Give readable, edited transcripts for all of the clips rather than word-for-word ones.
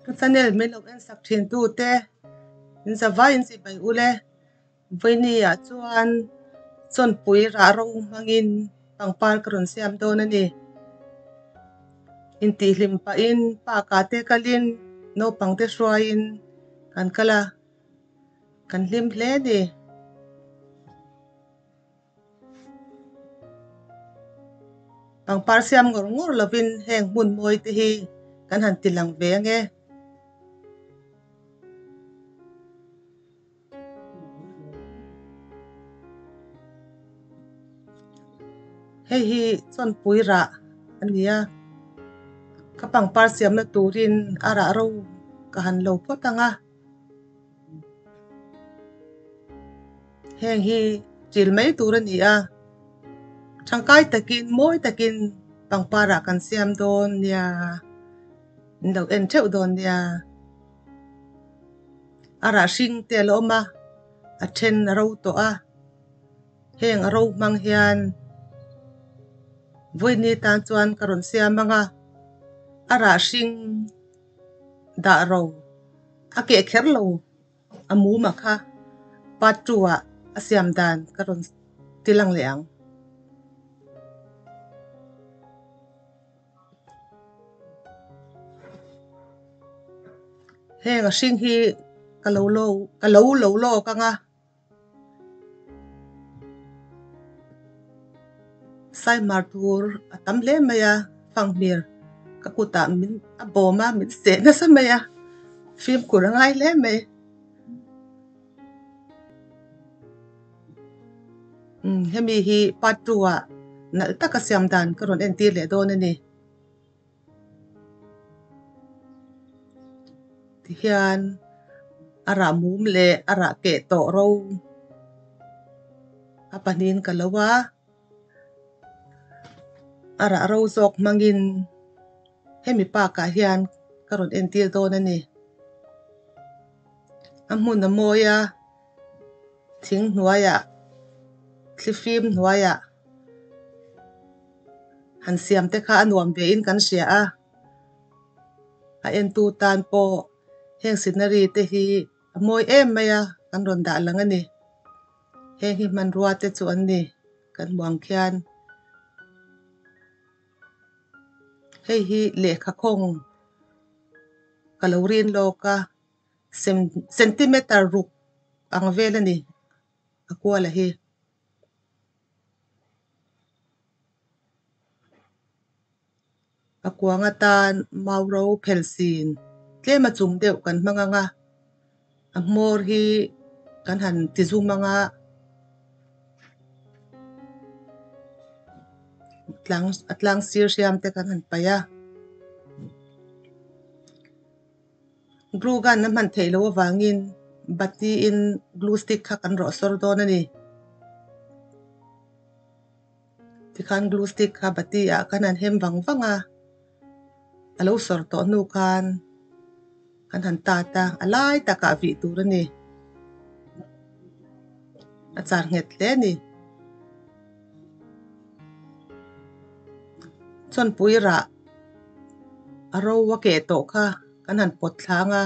Ka channel min lo en sak thin tu te in zavai in chibai ule vawiini ah chuan chawnpui rah ro hmangin pangpar ka rawn siam dawn a ni. Intihhlim pahin park ah te kalin naupang te hruaiin kan kal a kan hlim hle a ni. Pangpar siam ngawr ngawr lovin heng hmun mawi te hi kan han ti lang ve ange. Hei hi chawnpui rah a ni a, ka pangpar siamna turin a rah ro ka han lo phawt ang a. Heng hi chil mai tur a ni a, tangkai takin mawi takin pangpar ah kan siam dawn nia in lo en theuh dawn nia. A rah hring te a la awm a, a then a ro tawh a, heng a ro hmang hian vawiini tan chuan ka rawn siam ang a, a rah hring dah ro a keh kher lo a mum a kha part two ah a siam dan ka rawn ti lang leh ang. Heng a hring hi ka lo lo ka lo lo lawk ang a. Saihmar tur a tam hle mai a, fanghmir ka kutah min a bawm a min seh nasa mai a, fimkhur a ngai hle mai. Umm hemi hi part two ah nalh taka siam dan ka rawn entir leh dawn a ni. Tihian a rah mum leh a rah keh tawh ro a pahnihin ka lo a, a rah ro zawk hmangin hemi park ah hian ka rawn entir dawn a ni. A hmun a mawi a, thing hnuaiah thlifim hnuaiah. Han siam te kha a nuam ve in kan hria a, a entu tan pawh heng scenery te hi a mawi em mai a kan rawn dah lang a ni. Heng hi hmanrua te chu an ni kan hmuh ang khian. Hei hi lehkha khawng ka lo rin lawk a centimeter ruk ang vel a ni a kual a hi. A kuang atan mau ro phel sin tlem a chung deuh kan hmang ang a, a hmawr hi kan han ti zum ang a, tlang a tlang sir hriam te kan han paih a. Glue gun a hman theih loh avangin bati in glue stick kha kan rawh sawr dawn a ni. Tikhan glue stick kha bati ah khan an hem vang vang a, a lo sawr tawh hnu khan kan han tat a, a lai takah vih tur a ni. A char nghet hle a ni. Chawnpui rah a ro a keh tawh kha kan han pawt thlang a.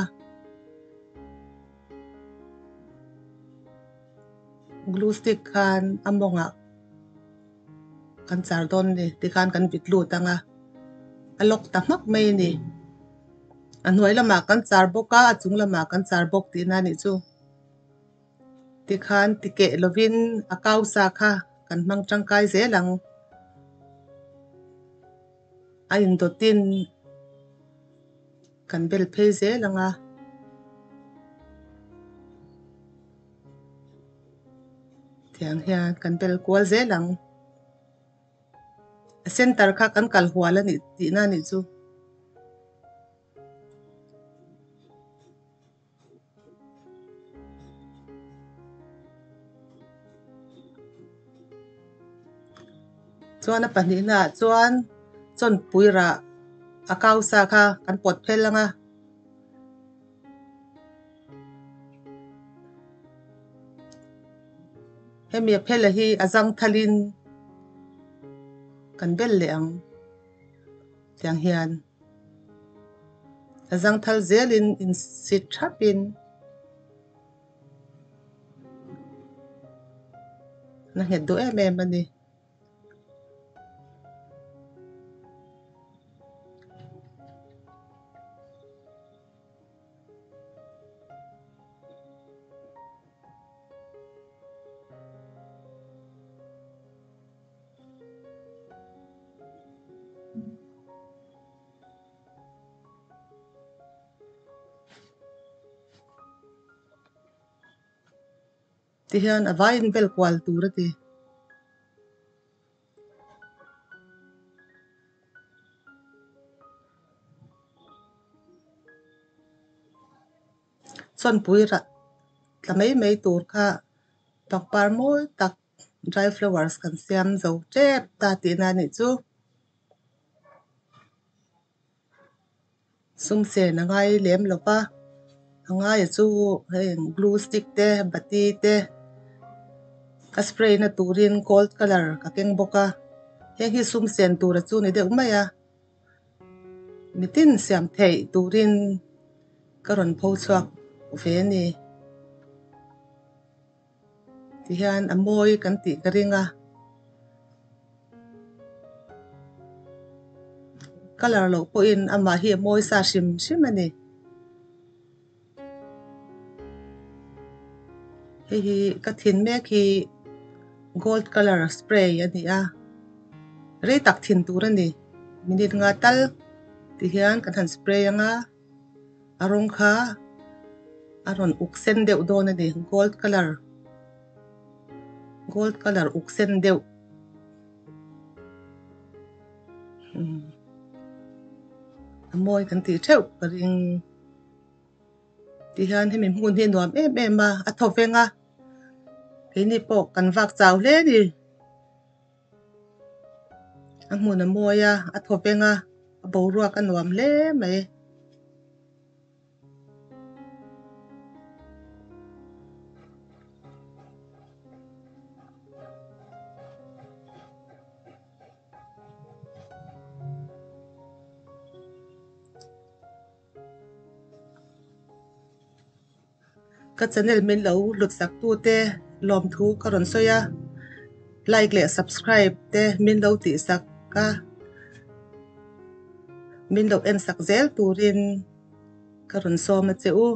Glue stick khan a mawngah kan char dawn a ni tikhan kan vit lut ang a, a lock ta hmak mai a ni. A hnuai lamah kan char bawk a, a chung lamah kan char bawk tihna a nih chu. Tikhan tikeh lovin a kau sa kha kan hmang tangkai zel ang. A indawtin kan bel phei zel ang a. Tiang hian kan bel kual zel ang. A center kha kan kal hual a nih tihna a nih chu. Chuan a pahnihna ah chuan chawnpui rah a kau sa kha kan pawt phel ang a. Hemi a phel a hi a zang thalin kan bel leh ang tiang hian. A zangthal zelin insit thapin a nghet duh em em a ni. Tihian a vaiin vel kual tur a ti. Chawnpui rah tla mai mai tur kha pangpar mawi tak dry flowers kan siam zo tep ta tihna a nih chu. Sum sen a ngai lem lo va a ngaia chu heng glue stick te bati te a spray na turin gold colour ka keng bawk a heng hi sum sen tura chu ni deuh mai a mitin siam theih turin ka rawn pho chhuak ve a ni. Tihian a mawi kan tih ka ring a, colour loh pawhin amah hi a mawi sa hrim hrim a ni. Hei hi ka thin mek hi gold colour spray a ni a, rei tak thin tur a ni minute nga tal tihian kan han spray ang a. A rawng kha a rawn uk sen deuh dawn a ni gold colour gold colour uk sen deuh umm a mawi kan tih theuh ka ring tihian hemi hmun hi a nuam em em a a thaw veng a keini pawh kan vak chau hle a ni. A hmun a mawi a a thaw veng a a boruak a nuam hle mai. Ka channel min lo hlut sak tu te lawmthu ka rawn sawi a, like leh subscribe te min lo tih sak a, min lo en sak zel turin ka rawn sawm a che u.